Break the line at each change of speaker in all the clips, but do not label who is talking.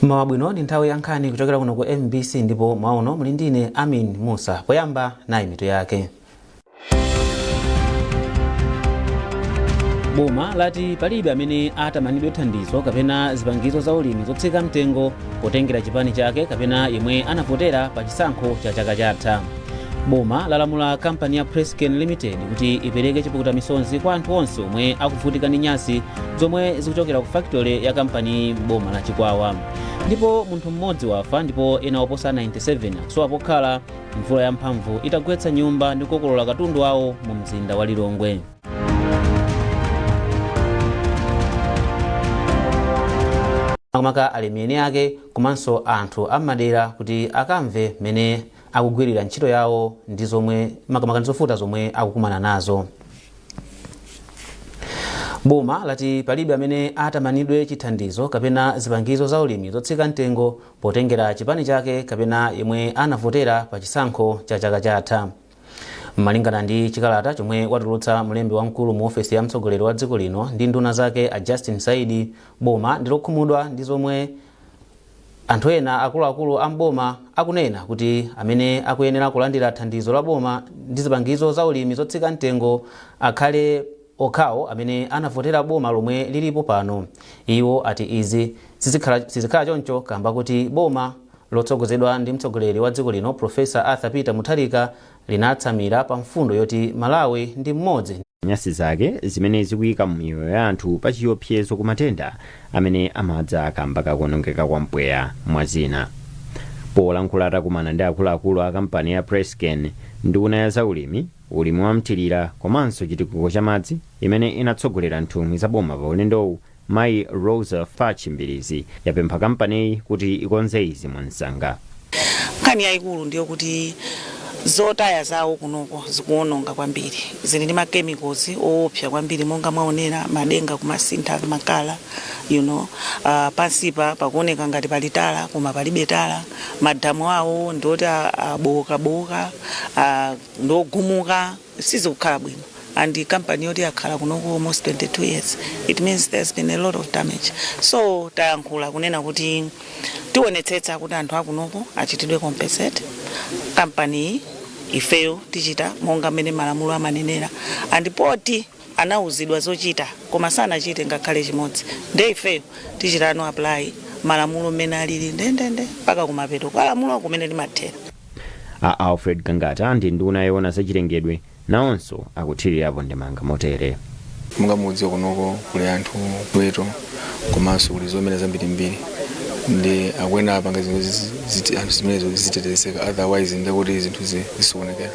Mmawa bwino, ndi nthawi ya nkhani kuchokera kuno ku MBC ndipo mwauno muli ndine Amin Musa. Poyamba nayi mitu yake. Boma lati palibe amene atamanidwe thandizo kapena zipangizo za ulimi zotsika mtengo potengera chipani chake kapena yemwe anavotera pa chisankho cha chaka chatha. Boma lalamula kampani ya Presscane Limited kuti ipereke chipukuta misonzi kwa anthu onse omwe akuvutika ndi nyasi zomwe zikuchokera ku fakitole ya kampani m'boma la Chikwawa. Ndipo munthu mmodzi wafa ndipo ena oposa 97 akusowa pokhala mvula yamphamvu itagwetsa nyumba ndi kukokolola katundu wawo mu mzinda wa Lilongwe. Makamaka alimi eni ake komanso anthu am'madera kuti akamve mmene akugwirira ntchito yawo ndi zomwe makamaka ndi zovuta zomwe akukumana nazo. Boma lati palibe amene atamanidwe chithandizo kapena zipangizo za ulimi zotsika mtengo potengera chipani chake kapena yemwe anavotera pa chisankho cha chaka chatha. Malingana ndi chikalata chomwe watulutsa mlembi wamkulu mu ofesi ya mtsogoleri wa dziko lino ndi nduna zake a Justin Saidi, boma ndi lokhumudwa ndi zomwe anthu ena akuluakulu a m'boma akunena kuti amene akuyenera kulandira thandizo la boma ndi zipangizo za ulimi zotsika mtengo akhale okhawo amene anavotera boma lomwe lilipo pano. Iwo ati izi sizikhala choncho kamba kuti boma lotsogozedwa ndi mtsogoleri wa dziko lino Prof. Arthur Peter Mutharika linatsamira pa mfundo yoti Malawi ndi mmodzi.
Nyasi zake zimene zikuyika miyoyo ya anthu pa chiopsezo ku matenda amene amadza kamba kakuonongeka kwa mpweya, mwa zina. Polankhula atakumana ndi akuluakulu a kampani ya Presscane, nduna ya zaulimi, ulimi wa mthirira komanso chitukuko cha madzi imene inatsogolera nthumwi za boma pa ulendowu, Mayi Roza Fatch Mbilizi, yapempha kampaniyi kuti ikonze izi mwamsanga.
Nkhani yayikulu ndiyokuti zotaya zawo kunoko zikuwononga kwambiri, zili ndi ma chemicals owopsa kwambiri monga mwaonera madenga kumasintha ma colour, pansipa pakuoneka ngati pali tala koma palibe tala, madamu awo ndioti abowokabowoka, ndiogumuka, sizikukhala bwino and company yoti yakhala kunoko almost 22 years, it means there's been a lot of damage. So tayankhula kunena kuti tionetsetsa kuti anthu akunoko achitidwe compensate. Kampani ifeyo tichita monga mmene malamulo amanenera, and poti anauzidwa zochita koma sanachite ngakhale chimodzi, nde ifeyo tichitano apply malamulo mmene alili ndendende mpaka kumapeto kwa lamulo kumene limathera.
A Alfred Gangata ndi nduna yoona zachilengedwe nawonso akuthirirapo ndemanga motere.
Monga mukudziwa, kunoko kuli anthu ziweto komanso kuli zomera zambirimbiri, ndi akuyenera apange zinthu anthu zimenezo zizitetezeka, otherwise ndiye kuti zinthu zisokonekera.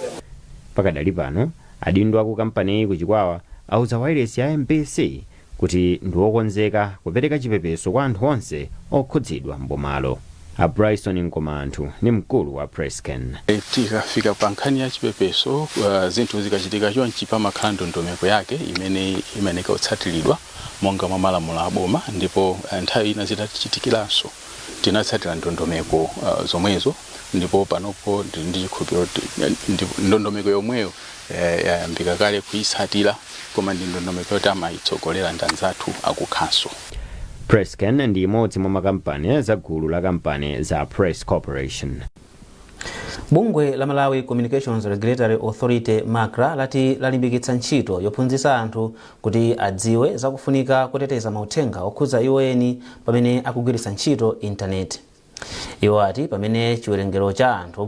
Pakadali pano, adindo aku kampaniyi ku Chikwawa auza wailesi ya MBC kuti ndiwokonzeka kupereka chipepeso kwa anthu onse okhudzidwa m'bomalo. A Bryson Mkomaanthu ndi mkulu wa Presscane.
Tikafika pa nkhani ya chipepeso, zinthu zikachitika chonchi pamakhala ndondomeko yake imene imayeneka kutsatiridwa monga mwa malamulo a boma, ndipo nthawi ina zitachitikiranso tinatsatira ndondomeko zomwezo, ndipo panopo ndili ndi chikhulupiriro kuti ndondomeko yomweyo yayambika kale kuyitsatira, koma ndi ndondomeko yoti amayitsogolera ndi anzathu aku council.
Presscane ndi imodzi mwa makampani za gulu la kampani za Press Corporation.
Bungwe la Malawi Communications Regulatory Authority, MACRA, lati lalimbikitsa ntchito yophunzitsa anthu kuti adziwe zakufunika koteteza mauthenga okhudza iwo eni pamene akugwiritsa ntchito intaneti. Iwo ati pamene chiwerengero cha anthu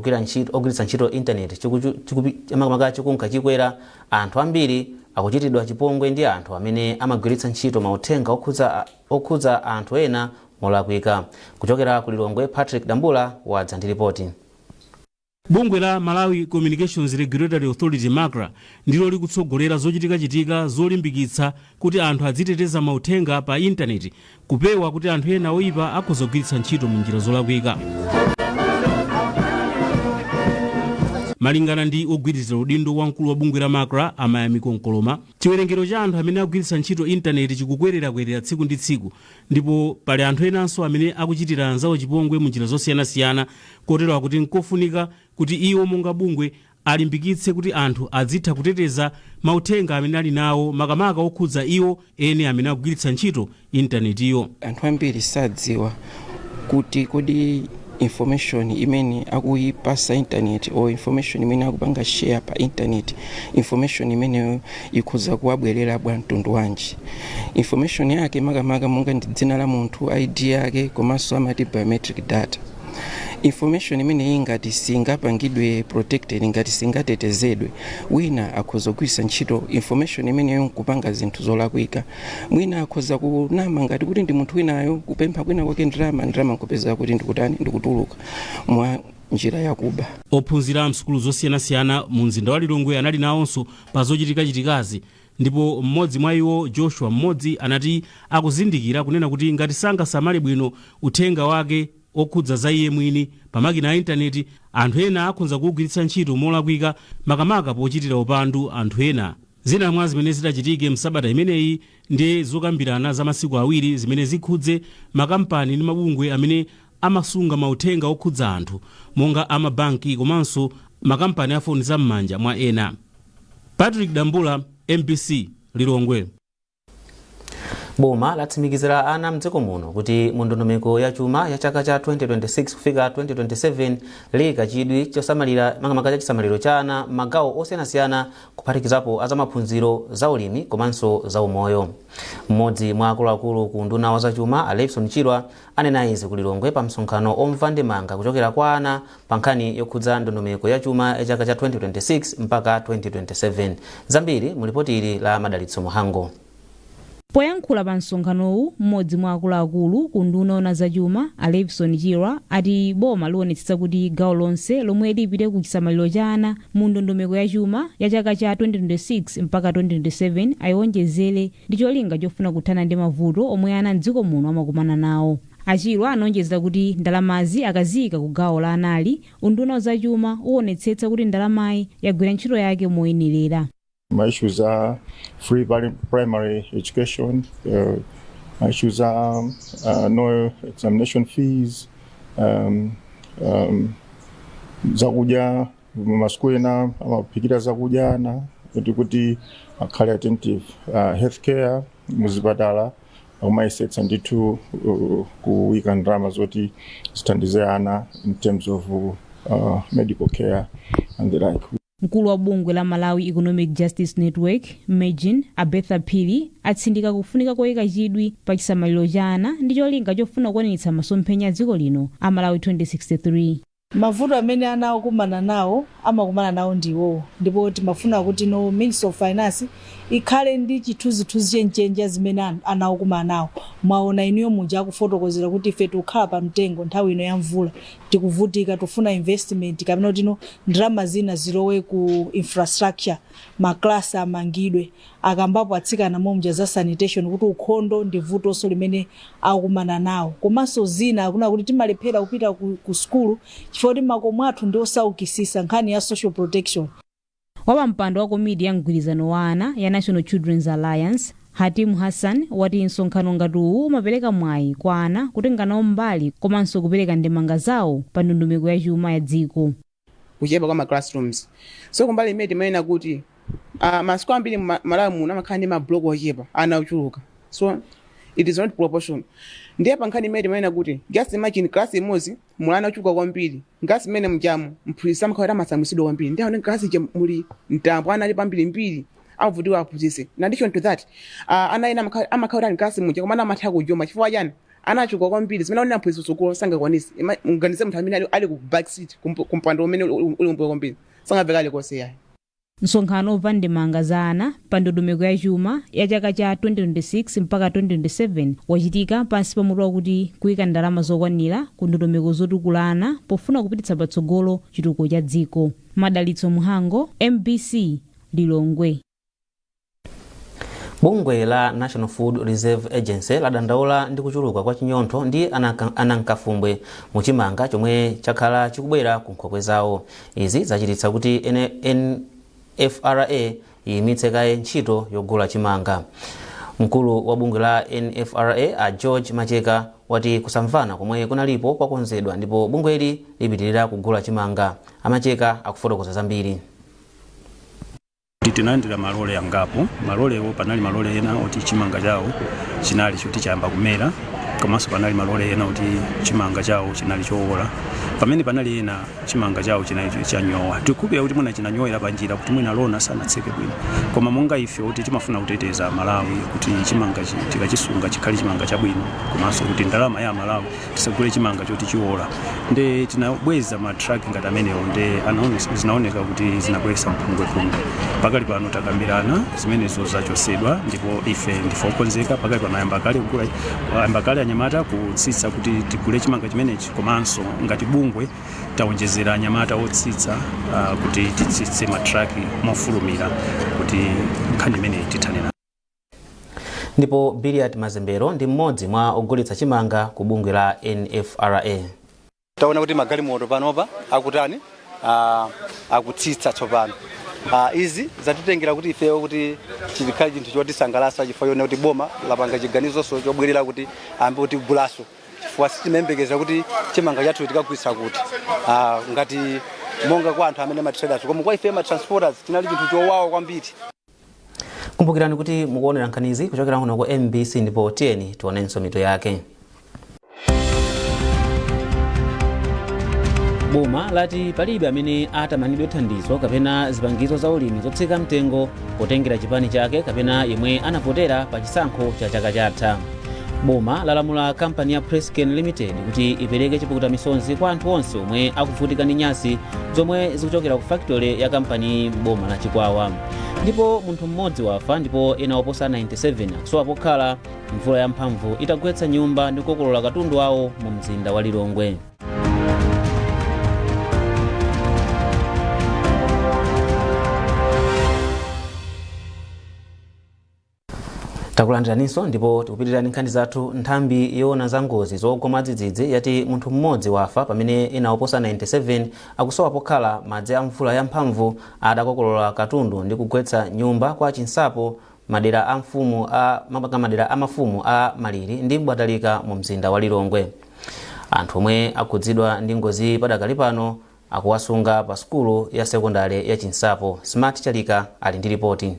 ogwiritsa ntchito intaneti makamaka chikunka chikwera, anthu ambiri akuchitidwa chipongwe ndi anthu amene amagwiritsa ntchito mauthenga okhudza anthu ena molakwika. Kuchokera ku Lilongwe, Patrick Dambula wadza ndi ripoti.
Bungwe la Malawi Communications Regulatory Authority, MACRA, ndilo likutsogolera zochitikachitika zolimbikitsa kuti anthu adziteteza mauthenga pa intaneti kupewa kuti anthu ena oipa akhoza kugwiritsa ntchito mu njira zolakwika. Malingana ndi ogwirizira udindo wa mkulu wa bungwe la MACRA, a Mayamiko Nkoloma, chiwerengero cha anthu amene akugwiritsa ntchito intaneti chikukwererakwerera tsiku ndi tsiku ndipo pali anthu enanso amene akuchitira anzawo chipongwe mu njira zosiyanasiyana, kotero akuti nkofunika kuti iwo monga bungwe alimbikitse kuti anthu adzitha kuteteza mauthenga amene ali nawo, makamaka okhudza iwo eni amene akugwiritsa ntchito intanetiyo.
Anthu ambiri sadziwa Kuti kodi information imene akuyipasa internet or information imene akupanga share pa internet, information imeneyo ikhoza kuwabwerera bwa mtundu wanji? Information yake makamaka monga ndi dzina la munthu, ID yake, komanso amati biometric data. Information imeneyi ngati singapangidwe protected, ngati singatetezedwe, wina akhoza kugwiritsa ntchito information imeneyo nkupanga zinthu zolakwika. Mwina akhoza kunama ngati kuti ndi munthu winayo, kupempha kwina kwake ndalama, ndalama nkupeza kuti ndikutani, ndikutuluka mwa njira yakuba.
Ophunzira msukulu zosiyanasiyana mu mzinda wa Lilongwe anali nawonso pa zochitikachitikazi, ndipo mmodzi mwa iwo, Joshua Mmodzi, anati akuzindikira kunena kuti ngati sangasamale bwino uthenga wake okhudza za iye mwini pa makina a intaneti, anthu ena akhoza kuwugwiritsa ntchito molakwika, makamaka pochitira upandu anthu ena. Zina mwa zimene zitachitike msabata imeneyi ndi zokambirana za masiku 2 zimene zikhudze makampani ndi mabungwe amene amasunga mauthenga okhudza anthu, monga amabanki komanso makampani a foni zam'manja, mwa ena. Patrick Dambula, MBC, Lilongwe.
Boma latsimikizira ana mdziko muno kuti mu ndondomeko ya chuma ya chaka cha 2026 kufika 2027 liyika chidwi chosamalira, makamaka cha chisamaliro cha ana, m'magawo osiyanasiyana, kuphatikizapo azamaphunziro, zaulimi komanso zaumoyo. Mmodzi mwa akuluakulu ku unduna wa zachuma, a Levison Chirwa, anena izi ku Lilongwe pa msonkhano omva ndemanga kuchokera kwa ana pa nkhani yokhudza ndondomeko ya chuma ya chaka cha 2026 mpaka 2027. Zambiri mu lipoti ili la Madalitso Muhango.
Poyankhula pa msonkhanowu, mmodzi mwa akuluakulu ku unduna oona zachuma, a Levison Chirwa, ati boma liwonetsetsa kuti gawo lonse lomwe lipite ku chisamaliro cha ana mu ndondomeko ya chuma ya chaka cha 2026 mpaka 2027 ayiwonjezere ndi cholinga chofuna kuthana ndi mavuto omwe ana mdziko muno amakumana nawo. A Chirwa anonjezera kuti ndalamazi akaziyika ku gawo la anali, unduna wa zachuma uwonetsetsa kuti ndalamayi yagwira ntchito yake moyenerera.
Ma issues a free primary education, ma issues a no examination fees, zakudya masukulu ena amaphikira zakudya ana kuti akhale attentive, healthcare muzipatala akumayesetsa ndithu kuyika ndalama zoti zithandize ana in terms of medical care and the like.
Mkulu wa bungwe la Malawi Economic Justice Network, MEJN, a Bertha Phiri, atsindika kufunika koyika chidwi pa chisamaliro cha ana ndi cholinga chofuna kukwaniritsa masomphenya a dziko lino a Malawi 2063.
Mavuto amene ana akumana nawo, amakumana nawo ndiwowo, ndipo timafuna kuti no Ministry of Finance ikhale ndi chithunzithunzi chenicheni zimene ana akumana nawo. Mwaona inuyo muja akufotokozera kuti ife tikukhala pa mtengo, nthawi ino ya mvula tikuvutika, tifuna investment kapena kuti no ndalama zina zilowe ku infrastructure, maklasi amangidwe. Akambapo atsikana momja za sanitation, kuti ukhondo ndi vutonso limene akukumana nawo, komanso zina akuna kuti timalephera kupita ku sukulu chifukwa kuti makomo athu ndi osaukisisa, nkhani ya social protection.
Wapampando wa komiti ya mgwirizano wa ana ya National Children's Alliance, Hatim Hassan, wati msonkhano ngati uwu umapereka mwayi kwa ana kutenga nawo mbali komanso kupereka ndemanga zawo pa ndondomeko ya chuma ya dziko.
Kuchepa kwa ma classrooms, so kumbali imene timanena kuti masukulu ambiri Malawi muno amakhala ndi mabloko ochepa, ana ochuluka, so it is not proportion. Ndiye pa nkhani imene timanena kuti just imagine class imodzi muli ana ochuluka kwambiri, class imene mjamu mphunzitsi amakhala kuti amasamwisidwa kwambiri, ndiye aone class ija muli mtambo, ana ali pambirimbiri, amavutika aphunzitsi. In addition to that, ana ena amakhala kuti ali class muja koma ana amatha kujoma. Chifukwa chani? Ana achuluka kwambiri, zimene aonera mphunzitsi kutsogolo sangakwanise. Muganize munthu amene ali ku back seat, kumpando umene uli mbuyo kwambiri, sangamve kalikonse yayi.
Msonkhano womva ndemanga za ana pa ndondomeko ya chuma ya chaka cha 2026 mpaka 2027 wachitika pansi pa mutu wakuti kuyika ndalama zokwanira ku ndondomeko zotukula ana pofuna kupititsa patsogolo chitukuko cha dziko. Madalitso Muhango, MBC, Lilongwe.
Bungwe la National Food Reserve Agency ladandaula ndi kuchuluka kwa chinyontho ndi anankafumbwe muchimanga chomwe chakhala chikubwera ku nkhokwe zawo. Izi zachititsa kuti NFRA iyimitse kaye ntchito yogula chimanga. Mkulu wa bungwe la NFRA, a George Macheka, wati kusamvana komwe kunalipo kwakonzedwa ndipo bungweli lipitirira kugula chimanga. Amacheka akufotokoza zambiri.
Tinalandira malole angapo. Malolewo, panali malole ena oti chimanga chawo chinali choti chayamba kumera. Komanso panali malole ena kuti chimanga chawo chinali chowola, pamene panali ena chimanga chawo chinali chanyowa. Tikukhulupirira kuti mwina chinanyowera panjira, kuti mwina lona sanatseke bwino. Koma monga ife kuti timafuna kuteteza Malawi, kuti chimanga tikachisunga chikhale chimanga chabwino, komanso kuti ndalama ya Malawi tisagule chimanga choti chiwola, nde tinabweza matraki ngati amenewo. Nde zinaoneka kuti zinabweretsa mpungwepungwe. Pakali pano takambirana, zimenezo zachosedwa, ndipo ife ndife okonzeka. Pakali pano ayamba kale kugula, ayamba kale anyamata kutsitsa kuti tigule chimanga chimenechi. Komanso ngati bungwe tawonjezera anyamata otsitsa kuti titsitse matraki mofulumira kuti nkhani imeneyi tithane nayo.
Ndipo Biliat Mazembero ndi mmodzi mwa ogulitsa chimanga ku bungwe la NFRA.
Taona kuti magalimoto panopa akutani, akutsitsa tsopano. Izi zatitengera kuti ifeyo kuti chikhale chinthu chotisangalatsa, chifukwa chonena kuti boma lapanga chiganizonso chobwerera kuti ayambe kutigulaso, chifukwa sitimayembekeza kuti chimanga chathu tikagulitsa kuti ngati monga kwa anthu amene amatraders, koma kwa ife ma transporters chinali chinthu chowawa kwambiri.
Kumbukirani kuti mukuonera nkhanizi kuchokera kuno ku MBC, ndipo tiyeni tionenso mitu yake. Boma lati palibe amene atamanidwe thandizo kapena zipangizo za ulimi zotsika mtengo potengera chipani chake kapena yemwe anavotera pa chisankho cha chaka chatha. Boma lalamula kampani ya Presscane Limited kuti ipereke chipukuta misonzi kwa anthu onse omwe akuvutika ndi nyasi zomwe zikuchokera ku factory ya kampani boma la Chikwawa. Ndipo munthu mmodzi wafa ndipo ena oposa 97 akusowa pokhala mvula yamphamvu itagwetsa nyumba ndi kukokolola katundu wawo mu mzinda wa Lilongwe. Takulandiraninso ndipo tikupitirira ndi nkhani zathu. Nthambi yoona za ngozi zogwa mwadzidzidzi yati munthu mmodzi wafa pamene ena oposa 97 akusowa pokhala madzi a mvula yamphamvu adakokolola katundu ndi kugwetsa nyumba kwa Chinsapo, madera a mfumu a madera a mafumu a Maliri ndi Mbwatalika mu mzinda wa Lilongwe. Anthu omwe akhudzidwa ndi ngozi padakali pano akuwasunga pa sukulu ya sekondale ya Chinsapo. Smart Chalika ali ndi ripoti.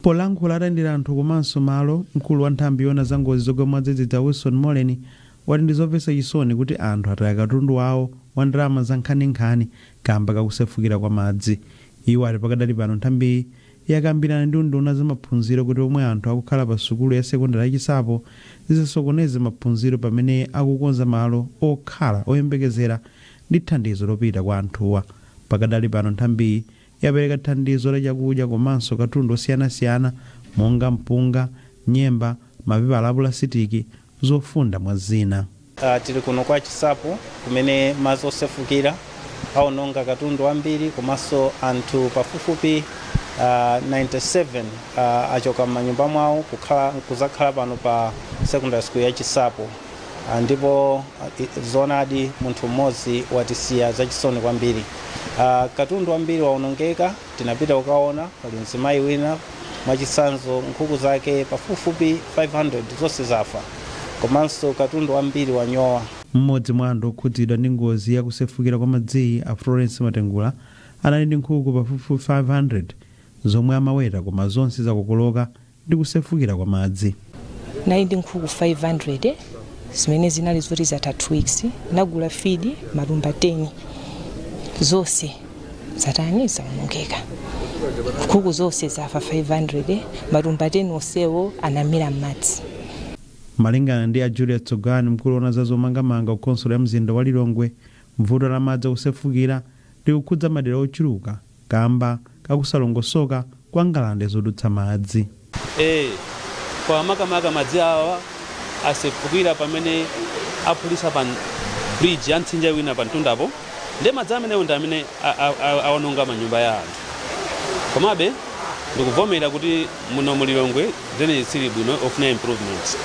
Polankhula atayendera anthu komanso malo, mkulu wa nthambi yoona za ngozi zogwa mwadzidzidzi a Wilson Moleni wati ndi zomvetsa chisoni kuti anthu ataya katundu wawo wa ndalama za nkhaninkhani kamba kakusefukira kwa madzi. Iwo ati pakadali pano nthambiyi yakambirana ndi unduna za maphunziro kuti pomwe anthu akukhala pa sukulu ya sekondale ya Chinsapo zisasokoneze maphunziro pamene akukonza malo okhala oyembekezera ndi thandizo lopita kwa anthuwa. Pakadali pano nthambiyi yapereka thandizo la chakudya komanso katundu osiyanasiyana monga mpunga, nyemba, mapepala a pulasitiki, zofunda mwa zina.
Tili kuno kwa Chinsapo kumene madzi osefukira aononga katundu wambiri komanso anthu pafupifupi 97 achoka m'manyumba mwawo kuzakhala pano pa secondary school ya Chinsapo. Ndipo zoonadi munthu mmodzi watisiya, zachisoni kwambiri. Katundu wambiri waonongeka. Tinapita kukaona, pali mzimayi wina mwachitsanzo nkhuku zake pafupifupi 500 zonse zafa, komanso katundu wambiri wanyowa.
Mmodzi mwa anthu okhudzidwa ndi ngozi ya kusefukira kwa madziyi, a Florence Matengula, anali ndi nkhuku pafupifupi 500 zomwe amaweta koma zonse zakokoloka ndi kusefukira kwa madzi.
Nali ndi nkhuku 500 zimene zinali zoti zatha 2 weeks. Nagula feed matumba 10, zonse zatani, zaonongeka. Nkhuku zonse zafa 500, matumba 10 onsewo anamira m'madzi.
Malingana ndi a Julius Tsogani, mkulu woona za zomangamanga ku khonsolo ya mzinda wa Lilongwe, vuto la madzi akusefukira likukhudza madera ochuluka kamba kakusalongosoka kwa ngalande zodutsa madzi.
Eee koma makamaka madzi awa asefukira pamene aphulitsa pa bridge ya mtsinje wina pa mtundapo, ndiye madzi amenewo ndi amene aononga manyumba ya anthu. Komabe ndikuvomera kuti muno mu Lilongwe drainage sili bwino, ofuna improvement.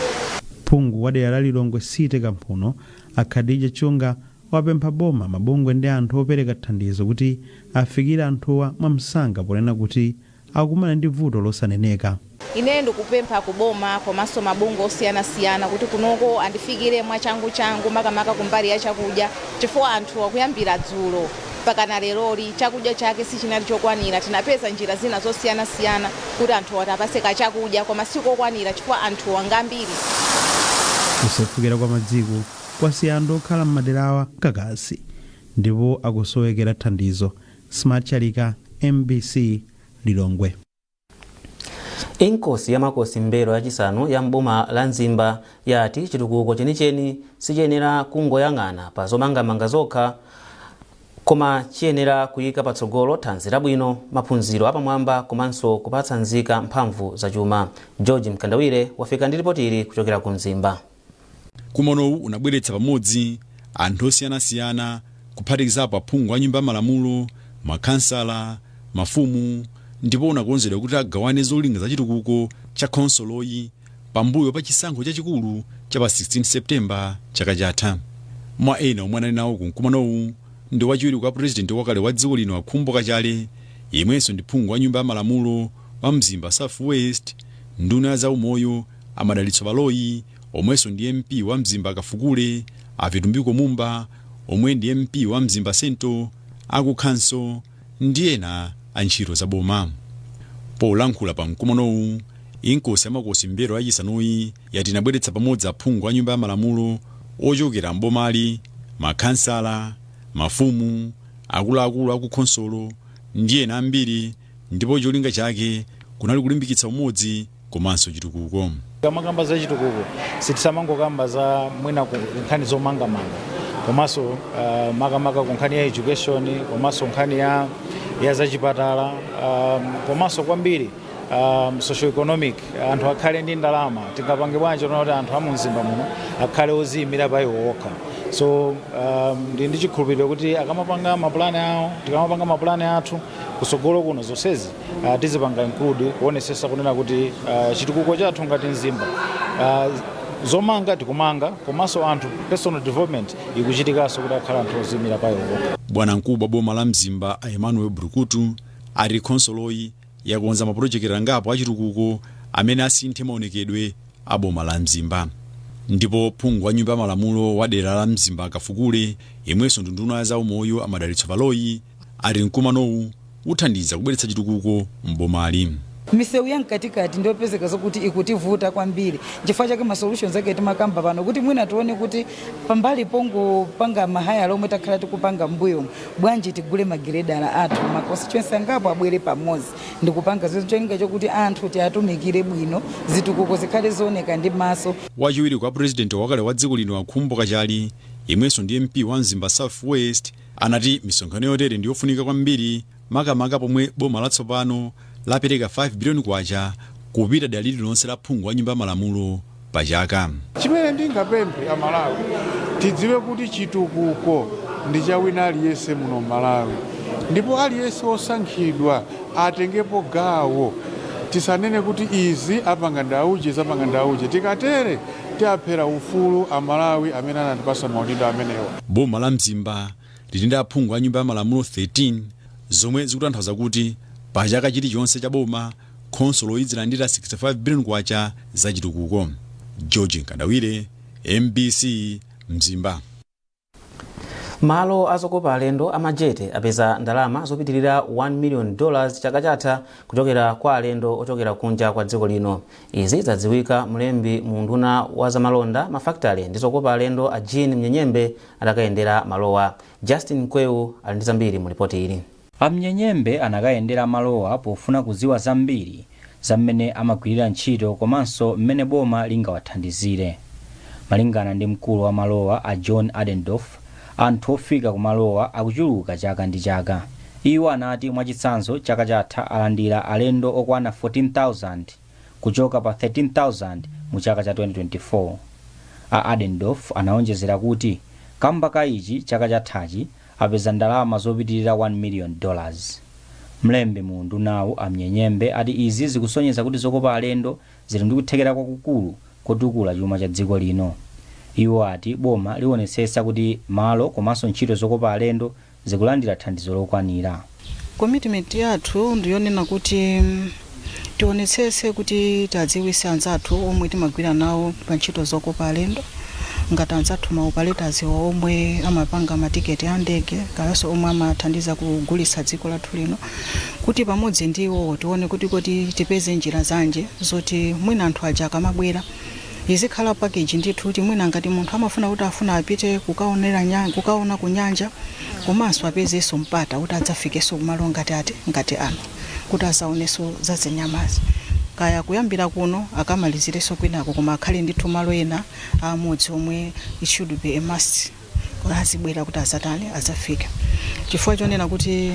Phungu wa dera la Lilongwe City Kamphuno, a Khadija Chunga, wapempha boma, mabungwe ndi anthu opereka thandizo kuti afikire anthuwa mwamsanga ponena kuti akukumana ndi vuto losaneneka.
Ine ndikupempha ku boma komanso mabungwe osiyanasiyana kuti kunoko andifikire mwachanguchangu, makamaka kumbali ya chakudya, chifukwa anthu akuyambira dzulo mpakana leroli chakudya chake sichinali chokwanira. Tinapeza njira zina zosiyanasiyana kuti anthuwa tiwapatse kachakudya, koma sikokwanira chifukwa anthuwa ngambiri.
Kusefukira kwa madziku kwasiya anthu okhala m'maderawa kakasi ndipo akusowekera thandizo. Smart Chalika, MBC, Lilongwe.
Inkosi ya Makosi Mbelwa yachisanu ya mboma la Mzimba yati chitukuko chenicheni sichiyenera kungoyang'ana pa zomangamanga zokha, koma chiyenera kuyika patsogolo thanzi labwino, maphunziro apamwamba komanso kupatsa nzika mphamvu zachuma. George Mkandawire wafika ndi ripoti ili kuchokera ku Mzimba.
Mkumanowu unabweretsa pamodzi anthu osiyanasiyana, kuphatikizapo aphungu a nyumba ya malamulo, makhansala, mafumu, ndipo unakonzedwa kuti agawane zolinga za chitukuko cha khonsoloyi pambuyo pa chisankho chachikulu cha pa 16 Septemba chaka chatha. Mwa ena omwe anali nawo ku mkumanowu ndi wachiwiri kwa purezidenti wakale wa dziko lino a Khumbo Kachali, yemwenso ndi phungu wa nyumba ya malamulo wa Mzimba South West, nduna ya zaumoyo a Madalitso Baloyi, omwenso ndi MP wa Mzimba Kafukule, a Vitumbiko Mumba, omwe ndi MP wa Mzimba Central, akukhanso ndi ena a ntchito za boma. Polankhula pa mkumanowu, Inkosi ya Makosi Mbelwa yachisanuyi yati inabweretsa pamodzi aphungu a nyumba ya malamulo ochokera mbomali, makhansala, mafumu, akuluakulu akukhonsolo ndi ena ambiri, ndipo cholinga chake kunali kulimbikitsa umodzi komanso chitukuko.
Kamakamba za chitukuko, sitisamangokamba za mwina ku nkhani zomangamanga, komanso makamaka ku nkhani ya education, komanso nkhani ya zachipatala, komanso kwambiri socio economic, anthu akhale ndi ndalama. Tingapange bwanji kuti anthu amumzimba muno akhale oziyimira pa iwo okha? So ndi chikhulupiriro kuti akamapanga mapulani awo, tikamapanga mapulani athu kusogolo kuno, zonsezi tizipanga include, kuonesesa kunena kuti chitukuko chathu ngati Mzimba, zomanga tikumanga, komanso anthu personal development ikuchitikanso kuti akhale anthu oziyimira pa iwo okha.
Bwana mkubwa boma la Mzimba a Emmanuel Brukutu ati khonsoloyi yakonza mapulojekiti angapo achitukuko amene asinthe maonekedwe a boma la Mzimba. Ndipo phungu wa nyumba ya malamulo wa dera la Mzimba Kafukule, yemwenso ndi nduna ya zaumoyo a Madalitso Baloyi, ati mkumanowu uthandiza kubweretsa chitukuko m'bomali.
Misewu ya mkatikati ndiyopezeka zokuti ikutivuta kwambiri. Chifukwa chake ma solutions ake timakamba pano kuti mwina tione kuti pambali pongopanga ma hire omwe takhala tikupanga m'mbuyomu, bwanji tigule magiredala athu, ma constituency angapo abwere pamodzi ndikupanga zizo, cholinga chokuti anthu tiatumikire bwino, zitukuko zikhale zooneka ndi maso.
Wachiwiri kwa purezidenti wakale wa dziko lino a Khumbo Kachali, yemwenso ndi MP wa Mzimba South West, anati misonkhano yotere ndi yofunika kwambiri, makamaka pomwe boma latsopano lapereka 5 biliyoni kwacha kupita dera lililonse la phungu wa nyumba ya malamulo pa chaka.
Chimene ndingapemphe Amalawi, tidziwe kuti chitukuko ndi cha wina aliyense muno Malawi, ndipo aliyense osankhidwa atengepo gawo. Tisanene kuti izi apanga ndauje, zapanga ndauje. Tikatere tiaphera ufulu Amalawi amene anatipasa maudindo amenewa.
Boma la Mzimba lili ndi aphungu a nyumba ya malamulo 13, zomwe zikutanthauza kuti pa chaka chilichonse cha boma khonsolo izilandira 65 biliyoni kwacha za chitukuko. George Nkandawire, MBC, Mzimba.
Malo azokopa alendo a Majete apeza ndalama zopitirira $1 million chaka chatha kuchokera kwa alendo ochokera kunja kwa dziko lino. Izi zadziwika mlembi mu nduna wa zamalonda, mafakitale ndi zokopa alendo a Jean Mnyenyembe atakayendera malowa. Justin Kweu ali ndi zambiri mu ripoti ili.
A Mnyenyembe anakayendera malowa pofuna kudziwa zambiri za mmene amagwirira ntchito komanso mmene boma lingawathandizire. Malingana ndi mkulu wa malowa a John Adendorf, anthu ofika kumalowa akuchuluka chaka ndi chaka. Iwo anati mwachitsanzo chaka chatha alandira alendo okwana 14,000 kuchoka pa 13,000 mu chaka cha 2024. A Adendorf anaonjezera kuti kamba ka ichi chaka chathachi apeza ndalama zopitirira $1 million. Mlembi mu undunawu a Mnyenyembe ati izi zikusonyeza kuti zokopa alendo zili ndi kuthekera kwakukulu kotukula chuma cha dziko lino. Iwo ati boma liwonetsetsa kuti malo komanso ntchito zokopa alendo zikulandira thandizo lokwanira.
Commitment yathu ndiyonena kuti tionetsetse kuti tadziwise anzathu omwe timagwira nawo pa ntchito zokopa alendo, ngati anzathu ma operators omwe amapanga matiketi a ndege, kalanso omwe amathandiza kugulitsa dziko lathu lino, kuti pamodzi ndi iwowo tione kuti tipeze njira zanje zoti mwina anthu aja akamabwera Izikhala package ndithu, kuti mwina ngati munthu amafuna kuti afuna apite kukaonera kukaona ku nyanja, komanso apezenso mpata kuti adzafikenso kumalo ngati ati ngati ano, kuti azaonenso za zinyamazi, kaya kuyambira kuno akamalizirenso kwinako, koma akhale ndithu malo ena amodzi omwe it should be a must kuti azibwera, kuti azatani, azafika, chifukwa chonena kuti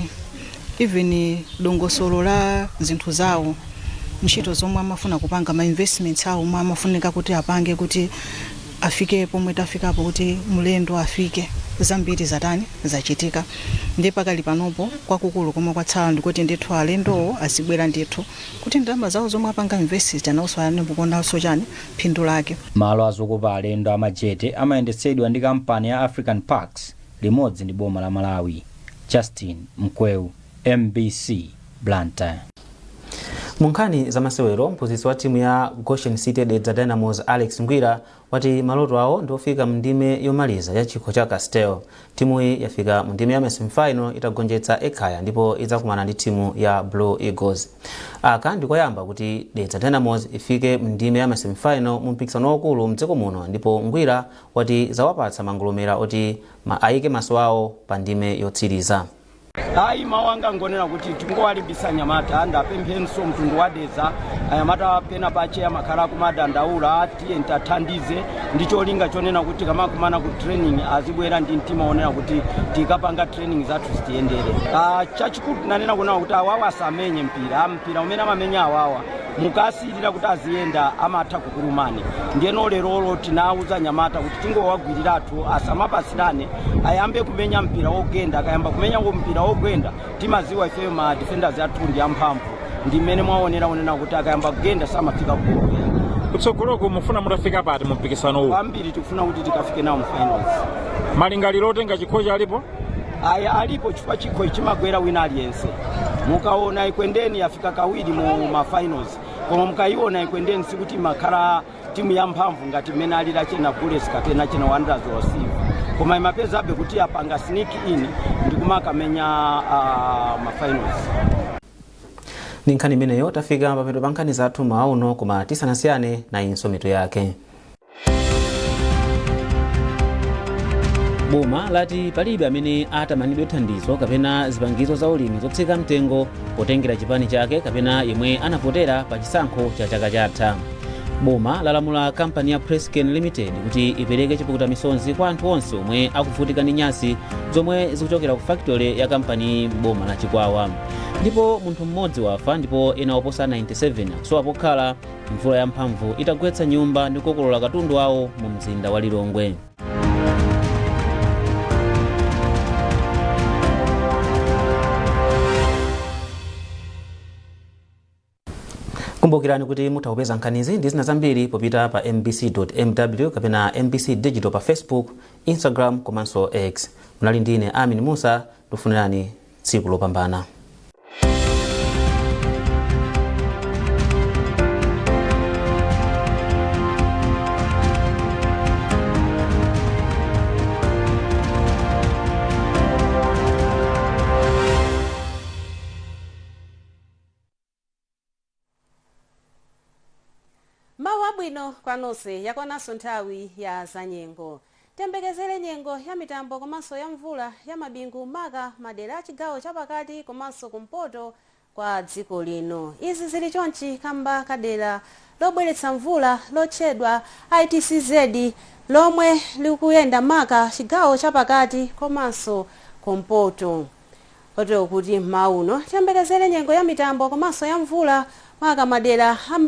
even dongosolo la zinthu zawo, ntchito zomwe amafuna kupanga, ma investments awo omwe amafunika kuti apange kuti afike pomwe tafikapo, kuti mlendo afike, zambiri zatani, zachitika. Ndi pakali panopo kwakukulu komwe kwatsala ndikuti ndithu alendowo azibwera ndithu, kuti ndalama zawo zomwe apanga invest nawonso ayambe chani, phindu lake.
Malo azokopa alendo a Majete amayendetsedwa ndi kampani ya African Parks limodzi ndi boma la Malawi. Justin Mkweu, MBC, Blantyre.
Mu nkhani za masewero, mphunzitsi wa timu ya Goshen City Dedza Dynamos, Alex Ngwira, wati maloto awo ndi ofika mndime yomaliza ya chikho cha Castel. Timuyi yafika mu ndime ya semifinal itagonjetsa Ekhaya ndipo idzakumana ndi timu ya Blue Eagles. Aka ndikoyamba kuti Dedza Dynamos ifike mndime ya semifinal mu mpikisano waukulu mdziko muno, ndipo Ngwira wati zawapatsa mangolomera oti ayike maso awo pa ndime yotsiriza.
Ayi, mawu anga ngonena kuti tingowalimbisa anyamata. Ndapemphenso mtundu wa Dedza, anyamata pena pache amakhala akumadandaula, tiye ntathandize ndi cholinga chonena kuti kamakumana ku training azibwera ndi mtima wonena kuti tikapanga training zathu zitiyendere. Chachikulu tinanena kunena kuti awawa asamenye mpira, mpira umene amamenya awawa mukasiyirira kuti aziyenda amatha kukulumani. Ndiyeno lerolo tinawuza anyamata kuti tingowagwiriratu, asamapasirane, ayambe kumenya mpira wogenda. Akayamba kumenya mpira wogenda, timaziwa ifeyo ma defenders athu ndi amphamvu, ndi mmene mwaonera onena kuti akayamba kugenda samafika kugolo.
Kutsogoloko mufuna mutafika pati mu mpikisano uwu?
Kwambiri tikufuna kuti tikafike nawo mu finals.
Malingaliro otenga chikhochi alipo?
Aya, alipo, chifukwa chikho chimagwera wina aliyense. Mukaona Ekwendeni yafika kawiri mu ma finals, koma mukayiona Ekwendeni sikuti imakhala timu yamphamvu ngati mmene alili achena Bullets kapena chena Wanderers or Silver, koma imapezabe kuti apanga sneak in ndikumakamenya ma finals.
Ndi nkhani imeneyo tafika pamapeto pa nkhani zathu mmawa uno, koma tisanasiyane, nayinso mitu yake. Boma lati palibe amene atamanidwe thandizo kapena zipangizo za ulimi zotsika mtengo potengera chipani chake kapena yemwe anavotera pa chisankho cha chaka chatha. Boma lalamula kampani ya Presscane Limited kuti ipereke chipukuta misonzi kwa anthu onse omwe akuvutika ndi nyasi zomwe zikuchokera ku factory ya kampani m'boma la Chikwawa. Ndipo munthu mmodzi wafa ndipo ena oposa 97 akusowa pokhala mvula yamphamvu itagwetsa nyumba ndi kukokolola katundu wawo mu mzinda wa Lilongwe. Kumbukirani kuti mutha kupeza nkhanizi ndi zina zambiri popita pa mbc.mw kapena MBC Digital pa Facebook, Instagram komanso X. Munali ndine Amin Musa, ndikufunirani tsiku lopambana.
Mawu abwino kwa nonse. Yakwananso nthawi ya zanyengo. Tiyembekezere nyengo ya mitambo komanso ya mvula ya mabingu maka madera a chigawo chapakati komanso kumpoto kwa dziko lino. Izi zili chonchi kamba kadera lobweretsa mvula lotchedwa ITCZ lomwe likuyenda maka chigawo chapakati komanso kumpoto, kotero kuti mmawa uno tiyembekezere nyengo ya mitambo komanso ya mvula maka madera ambali